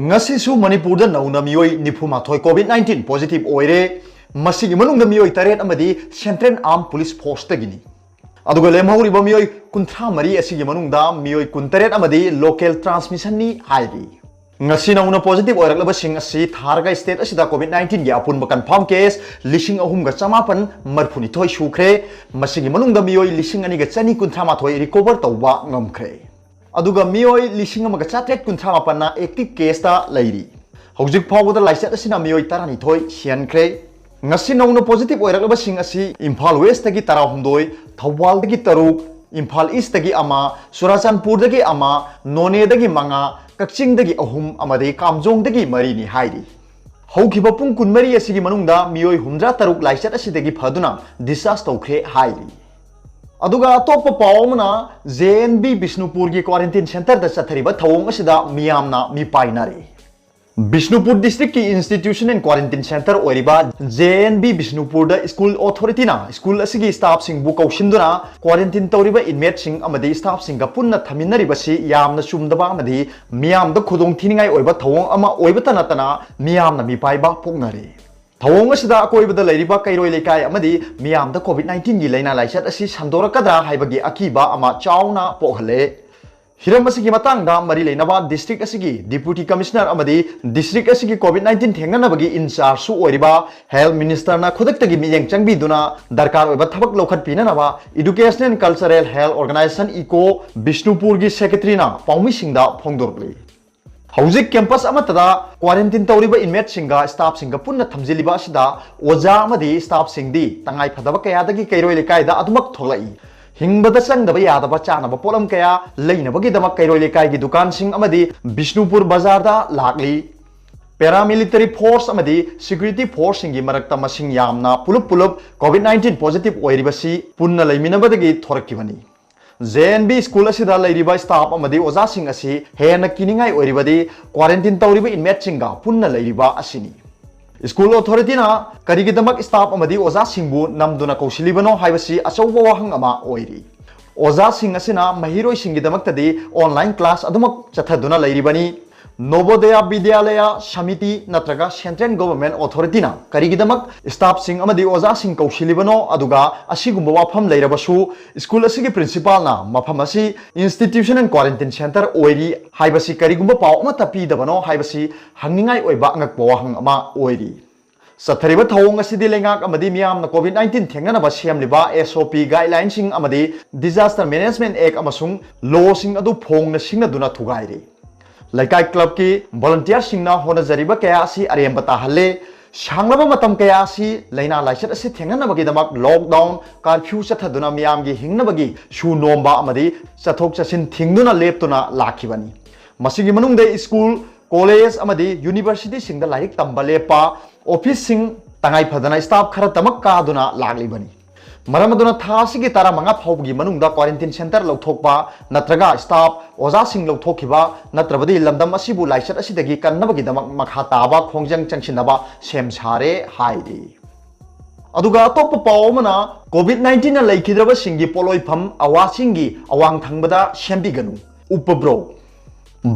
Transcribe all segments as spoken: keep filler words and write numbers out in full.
ꯉꯁꯤꯁꯨ ꯃꯅꯤꯄꯨꯔꯗ ꯅꯧꯅ ꯃꯤꯑꯣꯏ ꯅꯤꯐꯨ ꯃꯥꯊꯣꯏ COVID nineteen positive ꯑꯣꯏꯔꯦ꯫ ꯃꯁꯤꯒꯤ ꯃꯅꯨꯡꯗ ꯃꯤꯑꯣꯏ ꯇꯔꯦꯠ ꯑꯃꯗꯤ Central Armed Police Forceꯇꯒꯤꯅꯤ꯫ ꯑꯗꯨꯒ ꯂꯦꯝꯍꯧꯔꯤꯕ ꯃꯤꯑꯣꯏ ꯀꯨꯟꯊ꯭ꯔꯥ ꯃꯔꯤ ꯑꯁꯤꯒꯤ ꯃꯅꯨꯡꯗ ꯃꯤꯑꯣꯏ ꯀꯨꯟꯇꯔꯦꯠ ꯑꯃꯗꯤ local transmissionꯅꯤ ꯍꯥꯏꯔꯤ꯫ ꯉꯁꯤ ꯅꯧꯅ positive ꯑꯣꯏꯔꯛꯂꯕꯁꯤꯡ ꯑꯁꯤ ꯊꯥꯔꯒ state ꯑꯁꯤꯗ COVID nineteenꯒꯤ ꯑꯄꯨꯟꯕ confirm case ꯂꯤꯁꯤꯡ ꯑꯍꯨꯝꯒ ꯆꯃꯥꯄꯟ ꯃꯔꯤꯐꯨꯅꯤꯊꯣꯏ ꯁꯨꯈ꯭ꯔꯦ꯫ ꯃꯁꯤꯒꯤ ꯃꯅꯨꯡꯗ ꯃꯤꯑꯣꯏ ꯂꯤꯁꯤꯡ ꯑꯅꯤꯒ ꯆꯅꯤ ꯀꯨꯟꯊ꯭ꯔꯥ ꯃꯥꯊꯣꯏ recover ꯇꯧꯕ ꯉꯝꯈ꯭ꯔꯦ꯫ ꯑꯗꯨꯒ ꯃꯤꯑꯣꯏ ꯂꯤꯁꯤꯡ ꯑꯃꯒ ꯆꯥꯇ꯭ꯔꯦꯠ ꯀꯨꯟꯊ꯭ꯔꯥ ꯃꯥꯄꯟꯅ active caseꯇ ꯂꯩꯔꯤ꯫ ꯍꯧꯖꯤꯛ ꯐꯥꯎꯕꯗ ꯂꯥꯏꯆꯠ ꯑꯁꯤꯅ ꯃꯤꯑꯣꯏ ꯇꯔꯥꯅꯤꯊꯣꯏ ꯁꯤꯍꯟꯈ꯭ꯔꯦ꯫ ꯉꯁꯤ ꯅꯧꯅ positive ꯑꯣꯏꯔꯛꯂꯕꯁꯤꯡ ꯑꯁꯤ ꯏꯝꯐꯥꯜ Westꯇꯒꯤ ꯇꯔꯥꯍꯨꯝꯗꯣꯏ, ꯊꯧꯕꯥꯜꯗꯒꯤ ꯇꯔꯨꯛ, ꯏꯝꯐꯥꯜ Eastꯇꯒꯤ ꯑꯃ, ꯆꯨꯔꯥꯆꯥꯟꯄꯨꯔꯗꯒꯤ ꯑꯃ, ꯅꯣꯅꯦꯗꯒꯤ ꯃꯉꯥ, ꯀꯛꯆꯤꯡꯗꯒꯤ ꯑꯍꯨꯝ ꯑꯃꯗꯤ ꯀꯥꯝꯖꯣꯡꯗꯒꯤ ꯃꯔꯤꯅꯤ ꯍꯥꯏꯔꯤ꯫ ꯍꯧꯈꯤꯕ ꯄꯨꯡ ꯀꯨꯟꯃꯔꯤ ꯑꯁꯤꯒꯤ ꯃꯅꯨꯡꯗ ꯃꯤꯑꯣꯏ ꯍꯨꯝꯗ꯭ꯔꯥ ꯇꯔꯨꯛ ꯂꯥꯏꯆꯠ ꯑꯁꯤꯗꯒꯤ ꯐꯗꯨꯅ discharge ꯇꯧꯈ꯭ꯔꯦ ꯍꯥꯏꯔꯤ꯫ ꯑꯗꯨꯒ ꯑꯇꯣꯞꯄ ꯄꯥꯎ ꯑꯃꯅ, J N V ꯕꯤꯁꯅꯨꯄꯨꯔꯒꯤ quarantine centreꯗ ꯆꯠꯊꯔꯤꯕ ꯊꯧꯑꯣꯡ ꯑꯁꯤꯗ ꯃꯤꯌꯥꯝꯅ ꯃꯤꯄꯥꯏꯅꯔꯤ꯫ Bishnupur districtꯀꯤ Institution and Quarantine Centre ꯑꯣꯏꯔꯤꯕ J N V ꯕꯤꯁꯅꯨꯄꯨꯔꯗ school authorityꯅ school ꯑꯁꯤꯒꯤ staffꯁꯤꯡꯕꯨ ꯀꯧꯁꯤꯟꯗꯨꯅ quarantine ꯇꯧꯔꯤꯕ inmateꯁꯤꯡ ꯑꯃꯗꯤ staffꯁꯤꯡꯒ ꯄꯨꯟꯅ ꯊꯝꯃꯤꯟꯅꯔꯤꯕꯁꯤ ꯌꯥꯝꯅ ꯆꯨꯝꯗꯕ ꯑꯃꯗꯤ ꯃꯤꯌꯥꯝꯗ ꯈꯨꯗꯣꯡ ꯊꯤꯅꯤꯡꯉꯥꯏ ꯑꯣꯏꯕ ꯊꯧꯑꯣꯡ ꯑꯃ ꯑꯣꯏꯕꯇ ꯅꯠꯇꯅ ꯃꯤꯌꯥꯝꯅ ꯃꯤꯄꯥꯏꯕ ꯄꯣꯛꯅꯔꯤ꯫ ꯊꯧꯑꯣꯡ ꯑꯁꯤꯗ ꯑꯀꯣꯏꯕꯗ ꯂꯩꯔꯤꯕ ꯀꯩꯔꯣꯏ ꯂꯩꯀꯥꯏ ꯑꯃꯗꯤ ꯃꯤꯌꯥꯝꯗ COVID nineteenꯒꯤ ꯂꯥꯏꯅꯥ ꯂꯥꯏꯆꯠ ꯑꯁꯤ ꯁꯟꯗꯣꯔꯛꯀꯗ꯭ꯔꯥ ꯍꯥꯏꯕꯒꯤ ꯑꯀꯤꯕ ꯑꯃ ꯆꯥꯎꯅ ꯄꯣꯛꯍꯜꯂꯦ꯫ ꯍꯤꯔꯝ ꯑꯁꯤꯒꯤ ꯃꯇꯥꯡꯗ ꯃꯔꯤ ꯂꯩꯅꯕ district ꯑꯁꯤꯒꯤ Deputy Commissioner ꯑꯃꯗꯤ district ꯑꯁꯤꯒꯤ COVID nineteen ꯊꯦꯡꯅꯅꯕꯒꯤ in chargeꯁꯨ ꯑꯣꯏꯔꯤꯕ Health Ministerꯅ ꯈꯨꯗꯛꯇꯒꯤ ꯃꯤꯠꯌꯦꯡ ꯆꯪꯕꯤꯗꯨꯅ ꯗꯔꯀꯥꯔ ꯑꯣꯏꯕ ꯊꯕꯛ ꯂꯧꯈꯠꯄꯤꯅꯅꯕ Educational and Cultural Health Organization, ECO, ꯕꯤꯁꯅꯨꯄꯨꯔꯒꯤ secretaryꯅ ꯄꯥꯎꯃꯤꯁꯤꯡꯗ ꯐꯣꯡꯗꯣꯔꯛꯂꯤ꯫ ꯍꯧꯖꯤꯛ campus ꯑꯃꯠꯇꯗ quarantine ꯇꯧꯔꯤꯕ inmateꯁꯤꯡꯒ staffꯁꯤꯡꯒ ꯄꯨꯟꯅ ꯊꯝꯖꯤꯜꯂꯤꯕ ꯑꯁꯤꯗ ꯑꯣꯖꯥ ꯑꯃꯗꯤ staffꯁꯤꯡꯗꯤ ꯇꯉꯥꯏ ꯐꯗꯕ ꯀꯌꯥꯗꯒꯤ ꯀꯩꯔꯣꯏ ꯂꯩꯀꯥꯏꯗ ꯑꯗꯨꯃꯛ ꯊꯣꯛꯂꯛꯏ꯫ ꯍꯤꯡꯕꯗ ꯆꯪꯗꯕ ꯌꯥꯗꯕ ꯆꯥꯅꯕ ꯄꯣꯠꯂꯝ ꯀꯌꯥ ꯂꯩꯅꯕꯒꯤꯗꯃꯛ ꯀꯩꯔꯣꯏ ꯂꯩꯀꯥꯏꯒꯤ ꯗꯨꯀꯥꯟꯁꯤꯡ ꯑꯃꯗꯤ ꯕꯤꯁꯅꯨꯄꯨꯔ ꯕꯖꯥꯔꯗ ꯂꯥꯛꯂꯤ꯫ Paramilitary force ꯑꯃꯗꯤ security forceꯁꯤꯡꯒꯤ ꯃꯔꯛꯇ ꯃꯁꯤꯡ ꯌꯥꯝꯅ ꯄꯨꯂꯞ ꯄꯨꯂꯞ COVID nineteen positive ꯑꯣꯏꯔꯤꯕꯁꯤ ꯄꯨꯟꯅ ꯂꯩꯃꯤꯟꯅꯕꯗꯒꯤ ꯊꯣꯔꯛꯈꯤꯕꯅꯤ꯫ J N V school ꯑꯁꯤꯗ ꯂꯩꯔꯤꯕ staff ꯑꯃꯗꯤ ꯑꯣꯖꯥꯁꯤꯡ ꯑꯁꯤ ꯍꯦꯟꯅ ꯀꯤꯅꯤꯡꯉꯥꯏ ꯑꯣꯏꯔꯤꯕꯗꯤ quarantine ꯇꯧꯔꯤꯕ inmateꯁꯤꯡꯒ ꯄꯨꯟꯅ ꯂꯩꯔꯤꯕ ꯑꯁꯤꯅꯤ꯫ School authorityꯅ ꯀꯔꯤꯒꯤꯗꯃꯛ staff ꯑꯃꯗꯤ ꯑꯣꯖꯥꯁꯤꯡꯕꯨ ꯅꯝꯗꯨꯅ ꯀꯧꯁꯤꯜꯂꯤꯕꯅꯣ ꯍꯥꯏꯕꯁꯤ ꯑꯆꯧꯕ ꯋꯥꯍꯪ ꯑꯃ ꯑꯣꯏꯔꯤ꯫ ꯑꯣꯖꯥꯁꯤꯡ ꯑꯁꯤꯅ ꯃꯍꯩꯔꯣꯏꯁꯤꯡꯒꯤꯗꯃꯛꯇꯗꯤ online class ꯑꯗꯨꯃꯛ ꯆꯠꯊꯗꯨꯅ ꯂꯩꯔꯤꯕꯅꯤ꯫ ꯅꯣꯕꯣꯗꯌꯥ ꯕꯤꯗ꯭ꯌꯥꯂꯌꯥ ꯁꯃꯤꯇꯤ ꯅꯠꯇ꯭ꯔꯒ Central Government Authorityꯅ ꯀꯔꯤꯒꯤꯗꯃꯛ staffꯁꯤꯡ ꯑꯃꯗꯤ ꯑꯣꯖꯥꯁꯤꯡ ꯀꯧꯁꯤꯜꯂꯤꯕꯅꯣ, ꯑꯗꯨꯒ ꯑꯁꯤꯒꯨꯝꯕ ꯋꯥꯐꯝ ꯂꯩꯔꯕꯁꯨ school ꯑꯁꯤꯒꯤ principalꯅ ꯃꯐꯝ ꯑꯁꯤ institution and quarantine centre ꯑꯣꯏꯔꯤ ꯍꯥꯏꯕꯁꯤ ꯀꯔꯤꯒꯨꯝꯕ ꯄꯥꯎ ꯑꯃꯠꯇ ꯄꯤꯗꯕꯅꯣ ꯍꯥꯏꯕꯁꯤ ꯍꯪꯅꯤꯡꯉꯥꯏ ꯑꯣꯏꯕ ꯑꯉꯛꯄ ꯋꯥꯍꯪ ꯑꯃ ꯑꯣꯏꯔꯤ꯫ ꯆꯠꯊꯔꯤꯕ ꯊꯧꯑꯣꯡ ꯑꯁꯤꯗꯤ ꯂꯩꯉꯥꯛ ꯑꯃꯗꯤ ꯃꯤꯌꯥꯝꯅ COVID nineteen ꯊꯦꯡꯅꯅꯕ ꯁꯦꯝꯂꯤꯕ S O P guidelineꯁꯤꯡ ꯑꯃꯗꯤ Disaster Management Act ꯑꯃꯁꯨꯡ lawꯁꯤꯡ ꯑꯗꯨ ꯐꯣꯡꯅ ꯁꯤꯡꯅꯗꯨꯅ ꯊꯨꯒꯥꯏꯔꯤ꯫ ꯂꯩꯀꯥꯏ clubꯀꯤ volunteerꯁꯤꯡꯅ ꯍꯣꯠꯅꯖꯔꯤꯕ ꯀꯌꯥ ꯑꯁꯤ ꯑꯔꯦꯝꯕ ꯇꯥꯍꯜꯂꯦ꯫ ꯁꯥꯡꯂꯕ ꯃꯇꯝ ꯀꯌꯥ ꯑꯁꯤ ꯂꯥꯏꯅꯥ ꯂꯥꯏꯆꯠ ꯑꯁꯤ ꯊꯦꯡꯅꯅꯕꯒꯤꯗꯃꯛ lockdown, curfew ꯆꯠꯊꯗꯨꯅ ꯃꯤꯌꯥꯝꯒꯤ ꯍꯤꯡꯅꯕꯒꯤ ꯁꯨ ꯅꯣꯝꯕ ꯑꯃꯗꯤ ꯆꯠꯊꯣꯛ ꯆꯠꯁꯤꯟ ꯊꯤꯡꯗꯨꯅ ꯂꯦꯞꯇꯨꯅ ꯂꯥꯛꯈꯤꯕꯅꯤ꯫ ꯃꯁꯤꯒꯤ ꯃꯅꯨꯡꯗ school, college ꯑꯃꯗꯤ universityꯁꯤꯡꯗ ꯂꯥꯏꯔꯤꯛ ꯇꯝꯕ ꯂꯦꯞꯄ, officeꯁꯤꯡ ꯇꯉꯥꯏ ꯐꯗꯅ staff ꯈꯔꯇꯃꯛ ꯀꯥꯗꯨꯅ ꯂꯥꯛꯂꯤꯕꯅꯤ꯫ ꯃꯔꯝ ꯑꯗꯨꯅ ꯊꯥ ꯑꯁꯤꯒꯤ ꯇꯔꯥꯃꯉꯥ ꯐꯥꯎꯕꯒꯤ ꯃꯅꯨꯡꯗ quarantine centre ꯂꯧꯊꯣꯛꯄ ꯅꯠꯇ꯭ꯔꯒ staff, ꯑꯣꯖꯥꯁꯤꯡ ꯂꯧꯊꯣꯛꯈꯤꯕ ꯅꯠꯇ꯭ꯔꯕꯗꯤ ꯂꯝꯗꯝ ꯑꯁꯤꯕꯨ ꯂꯥꯏꯆꯠ ꯑꯁꯤꯗꯒꯤ ꯀꯟꯅꯕꯒꯤꯗꯃꯛ ꯃꯈꯥ ꯇꯥꯕ ꯈꯣꯡꯖꯪ ꯆꯪꯁꯤꯟꯅꯕ ꯁꯦꯝ ꯁꯥꯔꯦ ꯍꯥꯏꯔꯤ꯫ ꯑꯗꯨꯒ ꯑꯇꯣꯞꯄ ꯄꯥꯎ ꯑꯃꯅ, COVID nineteenꯅ ꯂꯩꯈꯤꯗ꯭ꯔꯕꯁꯤꯡꯒꯤ ꯄꯣꯠꯂꯣꯏꯐꯝ ꯑꯋꯥ ꯆꯤꯡꯒꯤ ꯑꯋꯥꯡ ꯊꯪꯕꯗ ꯁꯦꯝꯕꯤꯒꯅꯨ, ꯎꯄꯕ꯭ꯔꯣ꯫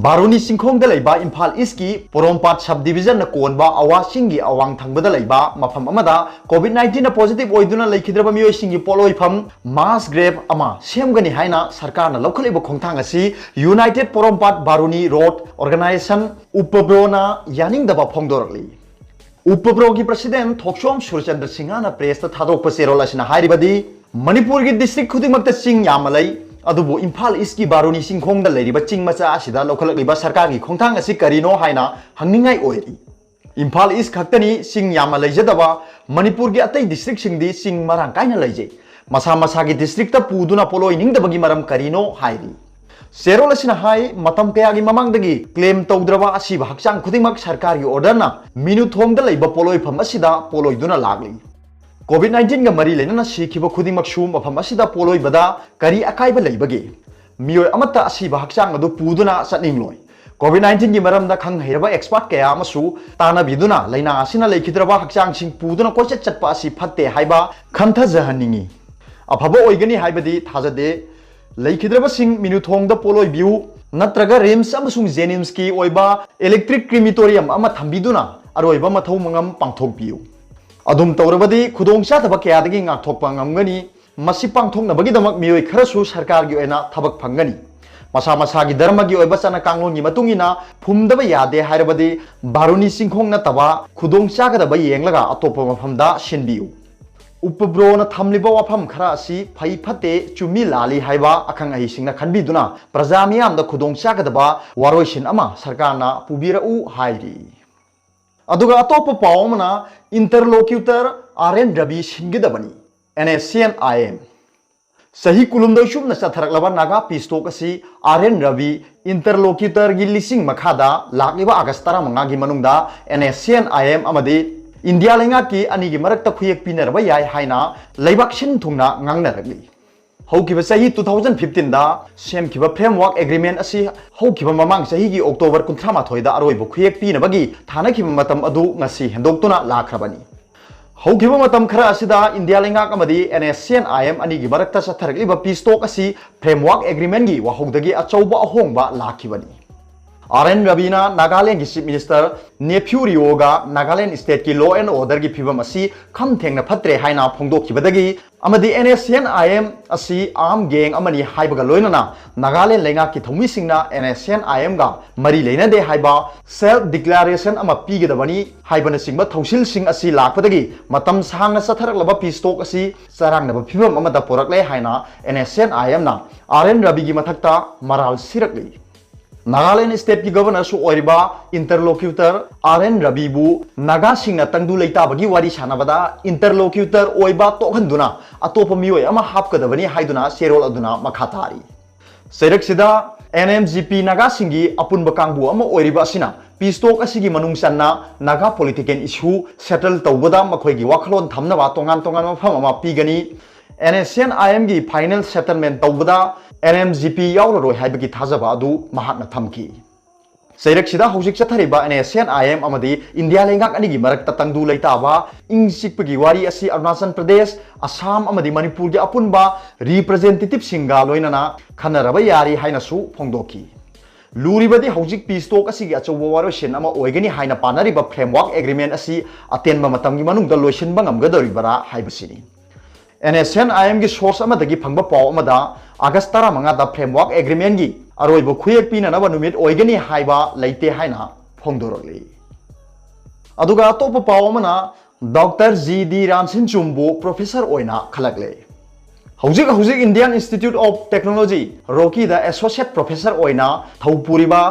ꯕꯥꯔꯨꯅꯤ ꯆꯤꯡꯈꯣꯡꯗ ꯂꯩꯕ ꯏꯝꯐꯥꯜ Eastꯀꯤ ꯄꯣꯔꯣꯝꯄꯥꯠ sub divisionꯅ ꯀꯣꯟꯕ ꯑꯋꯥ ꯆꯤꯡꯒꯤ ꯑꯋꯥꯡ ꯊꯪꯕꯗ ꯂꯩꯕ ꯃꯐꯝ ꯑꯃꯗ COVID nineteenꯅ positive ꯑꯣꯏꯗꯨꯅ ꯂꯩꯈꯤꯗ꯭ꯔꯕ ꯃꯤꯑꯣꯏꯁꯤꯡꯒꯤ ꯄꯣꯠꯂꯣꯏꯐꯝ mass grave ꯑꯃ ꯁꯦꯝꯒꯅꯤ ꯍꯥꯏꯅ ꯁꯔꯀꯥꯔꯅ ꯂꯧꯈꯠꯂꯤꯕ ꯈꯣꯡꯊꯥꯡ ꯑꯁꯤ United ꯄꯣꯔꯣꯝꯄꯥꯠ ꯕꯥꯔꯨꯅꯤ Road Organisation, ꯎꯄꯕ꯭ꯔꯣꯅ ꯌꯥꯅꯤꯡꯗꯕ ꯐꯣꯡꯗꯣꯔꯛꯂꯤ꯫ ꯎꯄꯕ꯭ꯔꯣꯒꯤ president ꯊꯣꯛꯆꯣꯝ ꯁꯨꯔꯆꯟꯗ꯭ꯔ ꯁꯤꯡꯍꯅ pressꯇ ꯊꯥꯗꯣꯛꯄ ꯆꯦꯔꯣꯜ ꯑꯁꯤꯅ ꯍꯥꯏꯔꯤꯕꯗꯤ, ꯃꯅꯤꯄꯨꯔꯒꯤ district ꯈꯨꯗꯤꯡꯃꯛꯇ ꯆꯤꯡ ꯌꯥꯝꯅ ꯂꯩ, ꯑꯗꯨꯕꯨ ꯏꯝꯐꯥꯜ Eastꯀꯤ ꯕꯥꯔꯨꯅꯤ ꯆꯤꯡꯈꯣꯡꯗ ꯂꯩꯔꯤꯕ ꯆꯤꯡ ꯃꯆꯥ ꯑꯁꯤꯗ ꯂꯧꯈꯠꯂꯛꯂꯤꯕ ꯁꯔꯀꯥꯔꯒꯤ ꯈꯣꯡꯊꯥꯡ ꯑꯁꯤ ꯀꯔꯤꯅꯣ ꯍꯥꯏꯅ ꯍꯪꯅꯤꯡꯉꯥꯏ ꯑꯣꯏꯔꯤ꯫ ꯏꯝꯐꯥꯜ East ꯈꯛꯇꯅꯤ ꯆꯤꯡ ꯌꯥꯝꯅ ꯂꯩꯖꯗꯕ, ꯃꯅꯤꯄꯨꯔꯒꯤ ꯑꯇꯩ districtꯁꯤꯡꯗꯤ ꯆꯤꯡ ꯃꯔꯥꯡ ꯀꯥꯏꯅ ꯂꯩꯖꯩ꯫ ꯃꯁꯥ ꯃꯁꯥꯒꯤ districtꯇ ꯄꯨꯗꯨꯅ ꯄꯣꯠꯂꯣꯏꯅꯤꯡꯗꯕꯒꯤ ꯃꯔꯝ ꯀꯔꯤꯅꯣ ꯍꯥꯏꯔꯤ꯫ ꯆꯦꯔꯣꯜ ꯑꯁꯤꯅ ꯍꯥꯏ, ꯃꯇꯝ ꯀꯌꯥꯒꯤ ꯃꯃꯥꯡꯗꯒꯤ claim ꯇꯧꯗ꯭ꯔꯕ ꯑꯁꯤꯕ ꯍꯛꯆꯥꯡ ꯈꯨꯗꯤꯡꯃꯛ ꯁꯔꯀꯥꯔꯒꯤ orderꯅ ꯃꯤꯅꯨꯊꯣꯡꯗ ꯂꯩꯕ ꯄꯣꯠꯂꯣꯏꯐꯝ ꯑꯁꯤꯗ ꯄꯣꯠꯂꯣꯏꯗꯨꯅ ꯂꯥꯛꯂꯤ꯫ COVID nineteenꯒ ꯃꯔꯤ ꯂꯩꯅꯅ ꯁꯤꯈꯤꯕ ꯈꯨꯗꯤꯡꯃꯛꯁꯨ ꯃꯐꯝ ꯑꯁꯤꯗ ꯄꯣꯠꯂꯣꯏꯕꯗ ꯀꯔꯤ ꯑꯀꯥꯏꯕ ꯂꯩꯕꯒꯦ? ꯃꯤꯑꯣꯏ ꯑꯃꯠꯇ ꯑꯁꯤꯕ ꯍꯛꯆꯥꯡ ꯑꯗꯨ ꯄꯨꯗꯨꯅ ꯆꯠꯅꯤꯡꯂꯣꯏ꯫ COVID nineteenꯒꯤ ꯃꯔꯝꯗ ꯈꯪ ꯍꯩꯔꯕ expert ꯀꯌꯥ ꯑꯃꯁꯨ ꯇꯥꯟꯅꯕꯤꯗꯨꯅ ꯂꯥꯏꯅꯥ ꯑꯁꯤꯅ ꯂꯩꯈꯤꯗ꯭ꯔꯕ ꯍꯛꯆꯥꯡꯁꯤꯡ ꯄꯨꯗꯨꯅ ꯀꯣꯏꯆꯠ ꯆꯠꯄ ꯑꯁꯤ ꯐꯠꯇꯦ ꯍꯥꯏꯕ ꯈꯟꯊꯖꯍꯟꯅꯤꯡꯏ꯫ ꯑꯐꯕ ꯑꯣꯏꯒꯅꯤ ꯍꯥꯏꯕꯗꯤ ꯊꯥꯖꯗꯦ꯫ ꯂꯩꯈꯤꯗ꯭ꯔꯕꯁꯤꯡ ꯃꯤꯅꯨꯊꯣꯡꯗ ꯄꯣꯠꯂꯣꯏꯕꯤꯌꯨ, ꯅꯠꯇ꯭ꯔꯒ ꯔꯤꯝꯁ ꯑꯃꯁꯨꯡ ꯖꯦꯅꯤꯝꯁꯀꯤ ꯑꯣꯏꯕ ꯏꯂꯦꯛꯇ꯭ꯔꯤꯛ ꯀ꯭ꯔꯤꯃꯤꯇꯣꯔꯤꯌꯝ ꯑꯃ ꯊꯝꯕꯤꯗꯨꯅ ꯑꯔꯣꯏꯕ ꯃꯊꯧ ꯃꯉꯝ ꯄꯥꯡꯊꯣꯛꯄꯤꯌꯨ꯫ ꯑꯗꯨꯝ ꯇꯧꯔꯕꯗꯤ ꯈꯨꯗꯣꯡꯆꯥꯗꯕ ꯀꯌꯥꯗꯒꯤ ꯉꯥꯛꯊꯣꯛꯄ ꯉꯝꯒꯅꯤ꯫ ꯃꯁꯤ ꯄꯥꯡꯊꯣꯛꯅꯕꯒꯤꯗꯃꯛ ꯃꯤꯑꯣꯏ ꯈꯔꯁꯨ ꯁꯔꯀꯥꯔꯒꯤ ꯑꯣꯏꯅ ꯊꯕꯛ ꯐꯪꯒꯅꯤ꯫ ꯃꯁꯥ ꯃꯁꯥꯒꯤ ꯙꯔꯃꯒꯤ ꯑꯣꯏꯕ ꯆꯠꯅ ꯀꯥꯡꯂꯣꯟꯒꯤ ꯃꯇꯨꯡ ꯏꯟꯅ ꯐꯨꯝꯗꯕ ꯌꯥꯗꯦ ꯍꯥꯏꯔꯕꯗꯤ ꯕꯥꯔꯨꯅꯤ ꯆꯤꯡꯈꯣꯡ ꯅꯠꯇꯕ ꯈꯨꯗꯣꯡ ꯆꯥꯒꯗꯕ ꯌꯦꯡꯂꯒ ꯑꯇꯣꯞꯄ ꯃꯐꯝꯗ ꯁꯤꯟꯕꯤꯌꯨ꯫ ꯎꯄꯕ꯭ꯔꯣꯅ ꯊꯝꯂꯤꯕ ꯋꯥꯐꯝ ꯈꯔ ꯑꯁꯤ ꯐꯩ ꯐꯠꯇꯦ, ꯆꯨꯝꯃꯤ ꯂꯥꯜꯂꯤ ꯍꯥꯏꯕ ꯑꯈꯪ ꯑꯍꯩꯁꯤꯡꯅ ꯈꯟꯕꯤꯗꯨꯅ ꯄ꯭ꯔꯖꯥ ꯃꯤꯌꯥꯝꯗ ꯈꯨꯗꯣꯡ ꯆꯥꯒꯗꯕ ꯋꯥꯔꯣꯏꯁꯤꯟ ꯑꯃ ꯁꯔꯀꯥꯔꯅ ꯄꯨꯕꯤꯔꯛꯎ ꯍꯥꯏꯔꯤ꯫ ꯑꯗꯨꯒ ꯑꯇꯣꯞꯄ ꯄꯥꯎ ꯑꯃꯅ, ꯏꯟꯇꯔꯂꯣꯀ꯭ꯌꯨꯇꯔ ꯑꯥꯔ ꯑꯦꯟ ꯔꯕꯤ ꯁꯤꯟꯒꯗꯕꯅꯤ, N S C N I M. ꯆꯍꯤ ꯀꯨꯟꯍꯨꯝꯗꯣꯏ ꯁꯨꯞꯅ ꯆꯠꯊꯔꯛꯂꯕ ꯅꯥꯒꯥ ꯄꯤꯁ ꯇꯣꯛ ꯑꯁꯤ ꯑꯥꯔ ꯑꯦꯟ ꯔꯕꯤ ꯏꯟꯇꯔꯂꯣꯀ꯭ꯌꯨꯇꯔꯒꯤ ꯂꯤꯁꯤꯡ ꯃꯈꯥꯗ ꯂꯥꯛꯂꯤꯕ ꯑꯥꯒꯁ ꯇꯔꯥꯃꯉꯥꯒꯤ ꯃꯅꯨꯡꯗ N S C N I M ꯑꯃꯗꯤ ꯏꯟꯗꯤꯌꯥ ꯂꯩꯉꯥꯛꯀꯤ ꯑꯅꯤꯒꯤ ꯃꯔꯛꯇ ꯈꯨꯌꯦꯛ ꯄꯤꯅꯔꯕ ꯌꯥꯏ ꯍꯥꯏꯅ ꯂꯩꯕꯥꯛ ꯁꯤꯟ ꯊꯨꯡꯅ ꯉꯥꯡꯅꯔꯛꯂꯤ꯫ ꯍꯧꯈꯤꯕ ꯆꯍꯤ two thousand fifteen ꯗ ꯁꯦꯝꯈꯤꯕ framework agreement ꯑꯁꯤ ꯍꯧꯈꯤꯕ ꯃꯃꯥꯡ ꯆꯍꯤꯒꯤ ꯑꯣꯛꯇꯣꯕꯔ ꯀꯨꯟꯊ꯭ꯔꯥ ꯃꯥꯊꯣꯏꯗ ꯑꯔꯣꯏꯕ ꯈꯨꯌꯦꯛ ꯄꯤꯅꯕꯒꯤ ꯊꯥꯅꯈꯤꯕ ꯃꯇꯝ ꯑꯗꯨ ꯉꯁꯤ ꯍꯦꯟꯗꯣꯛꯇꯨꯅ ꯂꯥꯛꯈ꯭ꯔꯕꯅꯤ꯫ ꯍꯧꯈꯤꯕ ꯃꯇꯝ ꯈꯔ ꯑꯁꯤꯗ ꯏꯟꯗꯤꯌꯥ ꯂꯩꯉꯥꯛ ꯑꯃꯗꯤ N S C N I M ꯑꯅꯤꯒꯤ ꯃꯔꯛꯇ ꯆꯠꯊꯔꯛꯂꯤꯕ ꯄꯤꯁ ꯇꯣꯛ ꯑꯁꯤ framework agreement ꯒꯤ ꯋꯥꯍꯧꯗꯒꯤ ꯑꯆꯧꯕ ꯑꯍꯣꯡꯕ ꯂꯥꯛꯈꯤꯕꯅꯤ꯫ ꯑꯥꯔ ꯑꯦꯟ ꯔꯕꯤꯅ ꯅꯥꯒꯥꯂꯦꯟꯒꯤ ꯆꯤꯐ ꯃꯤꯅꯤꯁꯇꯔ ꯅꯦꯐ꯭ꯌꯨ ꯔꯤꯑꯣꯒ ꯅꯥꯒꯥꯂꯦꯟ ꯁ꯭ꯇꯦꯠꯀꯤ law and order ꯒꯤ ꯐꯤꯕꯝ ꯑꯁꯤ ꯈꯝ ꯊꯦꯡꯅ ꯐꯠꯇ꯭ꯔꯦ ꯍꯥꯏꯅ ꯐꯣꯡꯗꯣꯛꯈꯤꯕꯗꯒꯤ ꯑꯃꯗꯤ N S C N I M ꯑꯁꯤ armed gang ꯑꯃꯅꯤ ꯍꯥꯏꯕꯒ ꯂꯣꯏꯅꯅ ꯅꯥꯒꯥꯂꯦꯟ ꯂꯩꯉꯥꯛꯀꯤ ꯊꯧꯃꯤꯁꯤꯡꯅ ꯑꯦꯟ ꯑꯦꯁ ꯁꯤ ꯑꯦꯟ ꯑꯥꯏ ꯑꯦꯝꯒ ꯃꯔꯤ ꯂꯩꯅꯗꯦ ꯍꯥꯏꯕ self declaration ꯑꯃ ꯄꯤꯒꯗꯕꯅꯤ ꯍꯥꯏꯕꯅꯆꯤꯡꯕ ꯊꯧꯁꯤꯜꯁꯤꯡ ꯑꯁꯤ ꯂꯥꯛꯄꯗꯒꯤ ꯃꯇꯝ ꯁꯥꯡꯅ ꯆꯠꯊꯔꯛꯂꯕ ꯄꯤꯁ ꯇꯣꯛ ꯑꯁꯤ ꯆꯔꯥꯡꯅꯕ ꯐꯤꯕꯝ ꯑꯃꯗ ꯄꯨꯔꯛꯂꯦ ꯍꯥꯏꯅ N S C N I ꯑꯦꯝꯅ ꯑꯥꯔ ꯑꯦꯟ ꯔꯕꯤꯒꯤ ꯃꯊꯛꯇ ꯃꯔꯥꯜ ꯁꯤꯔꯛꯂꯤ꯫ ꯅꯥꯒꯥꯂꯦꯟ ꯁ꯭ꯇꯦꯠꯀꯤ ꯒꯕꯔꯅꯔꯁꯨ ꯑꯣꯏꯔꯤꯕ ꯏꯟꯇꯔꯂꯣꯀ꯭ꯌꯨꯇꯔ ꯑꯥꯔ ꯑꯦꯟ ꯔꯕꯤꯕꯨ ꯅꯥꯒꯥꯁꯤꯡꯅ ꯇꯪꯗꯨ ꯂꯩꯇꯥꯕꯒꯤ ꯋꯥꯔꯤ ꯁꯥꯟꯅꯕꯗ ꯏꯟꯇꯔꯂꯣꯀ꯭ꯌꯨꯇꯔ ꯑꯣꯏꯕ ꯇꯣꯛꯍꯟꯗꯨꯅ ꯑꯇꯣꯞꯄ ꯃꯤꯑꯣꯏ ꯑꯃ ꯍꯥꯞꯀꯗꯕꯅꯤ ꯍꯥꯏꯗꯨꯅ ꯆꯦꯔꯣꯜ ꯑꯗꯨꯅ ꯃꯈꯥ ꯇꯥꯔꯤ꯫ ꯆꯩꯔꯛꯁꯤꯗ ꯑꯦꯟ ꯑꯦꯝ ꯖꯤ ꯄꯤ ꯅꯥꯒꯥꯁꯤꯡꯒꯤ ꯑꯄꯨꯟꯕ ꯀꯥꯡꯕꯨ ꯑꯃ ꯑꯣꯏꯔꯤꯕ ꯑꯁꯤꯅ ꯄꯤꯁ ꯇꯣꯛ ꯑꯁꯤꯒꯤ ꯃꯅꯨꯡ ꯆꯟꯅ ꯅꯥꯒꯥ political issue settle ꯇꯧꯕꯗ ꯃꯈꯣꯏꯒꯤ ꯋꯥꯈꯜꯂꯣꯟ ꯊꯝꯅꯕ ꯇꯣꯉꯥꯟ ꯇꯣꯉꯥꯟꯕ ꯃꯐꯝ ꯑꯃ ꯄꯤꯒꯅꯤ꯫ ꯑꯦꯟ ꯑꯦꯁ ꯁꯤ ꯑꯦꯟ ꯑꯥꯏ ꯑꯦꯝꯒꯤ final settlement ꯇꯧꯕꯗ ꯑꯦꯟ ꯑꯦꯝ ꯖꯤ ꯄꯤ ꯌꯥꯎꯔꯔꯣꯏ ꯍꯥꯏꯕꯒꯤ ꯊꯥꯖꯕ ꯑꯗꯨ ꯃꯍꯥꯛꯅ ꯊꯝꯈꯤ꯫ ꯆꯩꯔꯛꯁꯤꯗ ꯍꯧꯖꯤꯛ ꯆꯠꯊꯔꯤꯕ NSCN IM ꯑꯃꯗꯤ ꯏꯟꯗꯤꯌꯥ ꯂꯩꯉꯥꯛ ꯑꯅꯤꯒꯤ ꯃꯔꯛꯇ ꯇꯪꯗꯨ ꯂꯩꯇꯥꯕ ꯏꯪ ꯆꯤꯛꯄꯒꯤ ꯋꯥꯔꯤ ꯑꯁꯤ ꯑꯔꯨꯅꯥꯆꯜ ꯄ꯭ꯔꯗꯦꯁ, ꯑꯁꯥꯝ ꯑꯃꯗꯤ ꯃꯅꯤꯄꯨꯔꯒꯤ ꯑꯄꯨꯟꯕ representativeꯁꯤꯡꯒ ꯂꯣꯏꯅꯅ ꯈꯟꯅꯔꯕ ꯌꯥꯔꯤ ꯍꯥꯏꯅꯁꯨ ꯐꯣꯡꯗꯣꯛꯈꯤ꯫ ꯂꯨꯔꯤꯕꯗꯤ ꯍꯧꯖꯤꯛ peace talk ꯑꯁꯤꯒꯤ ꯑꯆꯧꯕ ꯋꯥꯔꯣꯏꯁꯤꯟ ꯑꯃ ꯑꯣꯏꯒꯅꯤ ꯍꯥꯏꯅ ꯄꯥꯅꯔꯤꯕ framework agreement ꯑꯁꯤ ꯑꯇꯦꯟꯕ ꯃꯇꯝꯒꯤ ꯃꯅꯨꯡꯗ ꯂꯣꯏꯁꯤꯟꯕ ꯉꯝꯒꯗꯧꯔꯤꯕꯔꯥ ꯍꯥꯏꯕꯁꯤꯅꯤ꯫ NSCN IMꯒꯤ source ꯑꯃꯗꯒꯤ ꯐꯪꯕ ꯄꯥꯎ ꯑꯃꯗ August ꯇꯔꯥꯃꯉꯥꯗ framework agreementꯒꯤ ꯑꯔꯣꯏꯕ ꯈꯨꯌꯦꯛ ꯄꯤꯅꯅꯕ ꯅꯨꯃꯤꯠ ꯑꯣꯏꯒꯅꯤ ꯍꯥꯏꯕ ꯂꯩꯇꯦ ꯍꯥꯏꯅ ꯐꯣꯡꯗꯣꯔꯛꯂꯤ꯫ ꯑꯗꯨꯒ ꯑꯇꯣꯞꯄ ꯄꯥꯎ ꯑꯃꯅ Doctor G D Ransinchumꯕꯨ professor ꯑꯣꯏꯅ ꯈꯜꯂꯛꯂꯦ꯫ ꯍꯧꯖꯤꯛ ꯍꯧꯖꯤꯛ Indian Institute of Technology, ꯔꯣꯀꯤꯗ associate professor ꯑꯣꯏꯅ ꯊꯧ ꯄꯨꯔꯤꯕ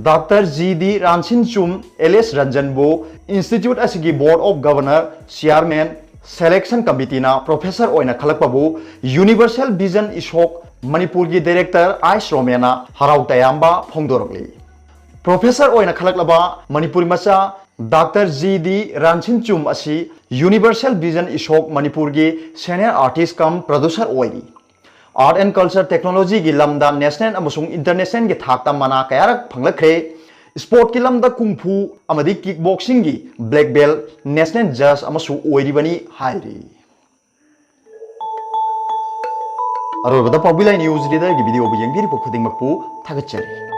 Doctor G D Ransinchum alias ꯔꯟꯖꯟꯕꯨ institute ꯑꯁꯤꯒꯤ board of governor, chairman, selection committeeꯅ professor ꯑꯣꯏꯅ ꯈꯜꯂꯛꯄꯕꯨ Universal Vision ꯏꯁꯣꯛ ꯃꯅꯤꯄꯨꯔꯒꯤ director ꯑꯥꯏꯁ ꯔꯣꯃꯦꯅ ꯍꯔꯥꯎ ꯇꯌꯥꯝꯕ ꯐꯣꯡꯗꯣꯔꯛꯂꯤ꯫ Professor ꯑꯣꯏꯅ ꯈꯜꯂꯛꯂꯕ ꯃꯅꯤꯄꯨꯔꯤ ꯃꯆꯥ Doctor G D Ransinchum ꯑꯁꯤ Universal Vision ꯏꯁꯣꯛ ꯃꯅꯤꯄꯨꯔꯒꯤ senior artist cum producer ꯑꯣꯏꯔꯤ꯫ Art and Culture Technologyꯒꯤ ꯂꯝꯗ national ꯑꯃꯁꯨꯡ internationalꯒꯤ ꯊꯥꯛꯇ ꯃꯅꯥ ꯀꯌꯥꯔꯛ ꯐꯪꯂꯛꯈ꯭ꯔꯦ꯫ Sportꯀꯤ ꯂꯝꯗ kung fu ꯑꯃꯗꯤ kickboxingꯒꯤ black belt national judge ꯑꯃꯁꯨ ꯑꯣꯏꯔꯤꯕꯅꯤ ꯍꯥꯏꯔꯤ꯫ ꯑꯔꯣꯏꯕꯗ ꯄꯥꯎꯕꯤ ꯂꯥꯏ news leaderꯒꯤ videoꯕꯨ ꯌꯦꯡꯕꯤꯔꯤꯕ ꯈꯨꯗꯤꯡꯃꯛꯄꯨ ꯊꯥꯒꯠꯆꯔꯤ꯫